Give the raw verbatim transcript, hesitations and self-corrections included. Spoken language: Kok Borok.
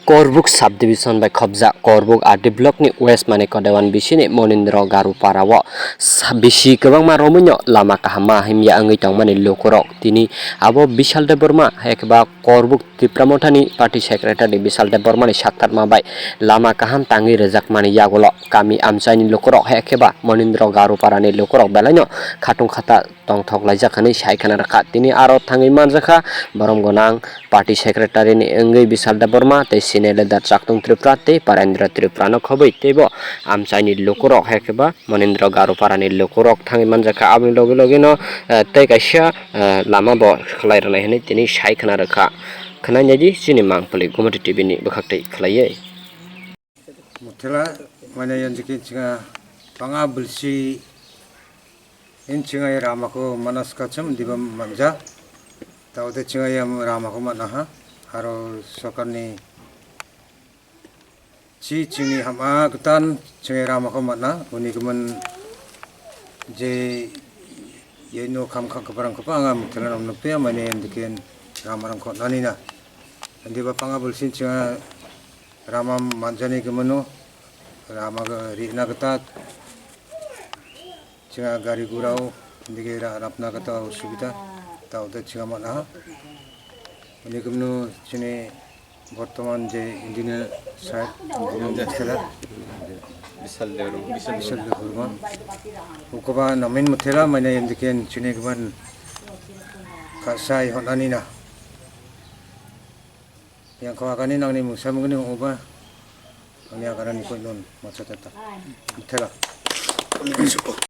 Korbuk subdivision bai khobjak Korbuk R D block ni West Manikya Dewan bisini Monindra Garu para o sa-, bisi kwbangma romwi no lama kaham ma himya wngwi tongmani lukurok tini abo Bishal Debbarma hai khe ba Korbuk Tipra Mothani party secretary Bishal Debbarma ni saktarma bai lama kaham tangwi rwjakmani yagulo kami amchaini lukurok hai khe ba Monindra Garu para ni lukurok belai no khatung khata tongthok laijak hinwi sai khna rwkha. Tini aro thangwi manjakha borom gwnang party secretary ni wngwi Bishal Debbarma tei senior leader Chaktung Tripura tei Parendra Tripura no khobwi teibo amchaini lukurok hai khe ba Monindra Garu para ni lukurok thangwi manjakha. Aboni logi logi no, eh, tei kaisa, eh, lama bo khlai rwnai hinwi tini sai khna rwkha. Khwnai naidi chini Mangpili Gumati T V ni bwkhak twi khlaiwi. Muthela mane yanjiki chinga panga bulsi in chinga ramako manas kacham diba manja. Tawde chinga yam ramako manaha aro sokarni chi chini hama ktan chinga ramako mana uni guman je yeno kham kham kaparang kapa anga muthela namno pe mane yandikin ramarang kho nanina. Diba panga bulsin chinga Rama manjani gumano, rama ga rina gata, chinga gari gurao, dige ra-, rapna gata osubida, ta uda chinga mana ha. Ini gumno chini bortoman je engineer sahib, engineer muthela, Bisal Debbarma. Bisal Debbarma. Ukoba namin muthela, mane endiken chini guban kasai honani na. Yang kau agani nangni mungsa mungni uba. Ani agarani koi non macha tata. Thela.